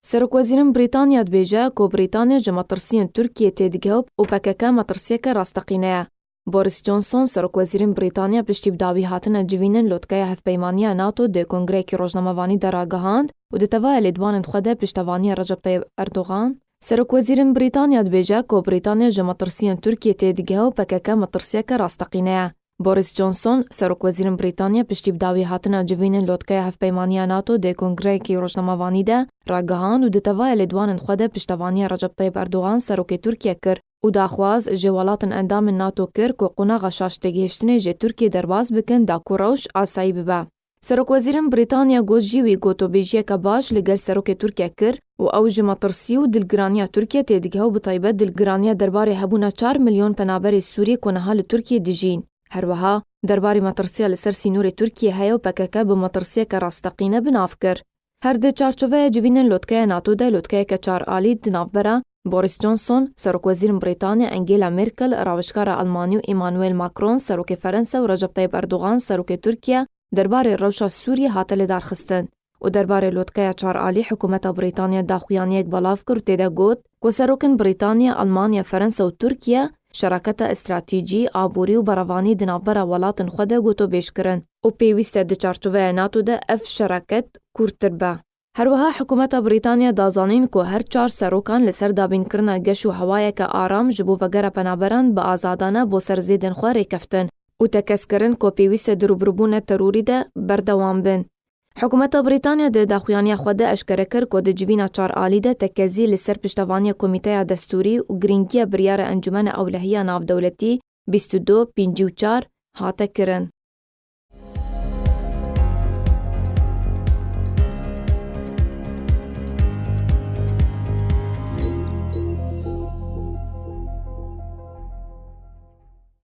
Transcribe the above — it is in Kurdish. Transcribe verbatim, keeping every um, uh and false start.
Serokwezîrên Brîtanya dibêje ku Brîtanya ji metirsiyên Tirkiyê têdigew û P K K metirsiyeke rasteqîne ye. Boris Johnson, serokwezîrên Brîtanya piştî bi dawî hatina civînên lotkeya hevpeymaniya NATO di kongreyekî rojnamevanî de ragihand û di tevaya lêdwanên xwe de piştevaniya Recep Tayyip Erdogan, serokwezîrên Brîtanya dibêje ku Brîtanya ji metirsiyên Tirkiyê têdigehe û P K K metirsiyeke rasteqîne ye. Boris Johnson, serokwezîrên Brîtanya piştî bi dawî hatina civînên lotkeya hevpeymaniya NATO di kongreyekî rojnamevanî de ragihand û di tevaya lêdwanên xwe de piştevaniya Recep Tayyip Erdogan, serokê Tirkiye kir û daxwaz ji welatên endamên NATO kir ku qonaxa şaş têgihiştinê ji Tirkiyê derbas bikin da ku rewş asayî bibe. Serokwezîrên Brîtanya got jî wî gotobêjiyeke baş li gel serokê Tirkiye kir û ew ji metirsî û dilgiraniya Tirkiye têdigehe û bi taybet dilgiraniya derbarê hebûna çar milyon penaberê Sûriyê ku niha li Tirkiyê dijîn. Her wiha, derbarê metirsiya li ser sînorê Tirkiyê heye û P K K bi metirsiyeke rasteqîne bi nav kir. Her di çarçoveya civînên lotkeya NATO de lotkeyeke çar alî di navbera Boris Johnson, serokwezîrên Brîtanya, Angela Merkel, rawişkara Almanî û Emmanuel Macron, serokê Ferensa û Recep Tayyip Erdogan, serokê Tirkiye, derbarê rewşa Sûriyê hate lidarxistin. Û derbarê lotkeya çar alî hikûmeta Brîtanya daxuyaniyek belav kir û tê de got ku serokên Brîtanya, Almanya, Ferensa û Tirkiye şeraketa stratejî, aborî û berevanî di navbera welatên xwe de gotobêj kirin û pêwîst e di çarçoveya NATO de ev şeraket kûrtir be. Her wiha hikûmeta Brîtanya da zanîn ku her çar serokan li ser dabînkirina geş û hewayeke aram ji bo vegera penaberan bi azadane bo ser zêdên xwe rêkeftin û tekez kirin ku pêwîst e di rûbirûbûna terorî de berdewam bin. Hikûmeta Brîtanya di daxuyaniya xwe de eşkere kir ku di civîna çar alî de tekezî li ser piştevaniya Komîteya Destûrî û girîngiya biryara Encûmena Ewlehiya Navdewletî bîst û du pêncî û çar hate kirin.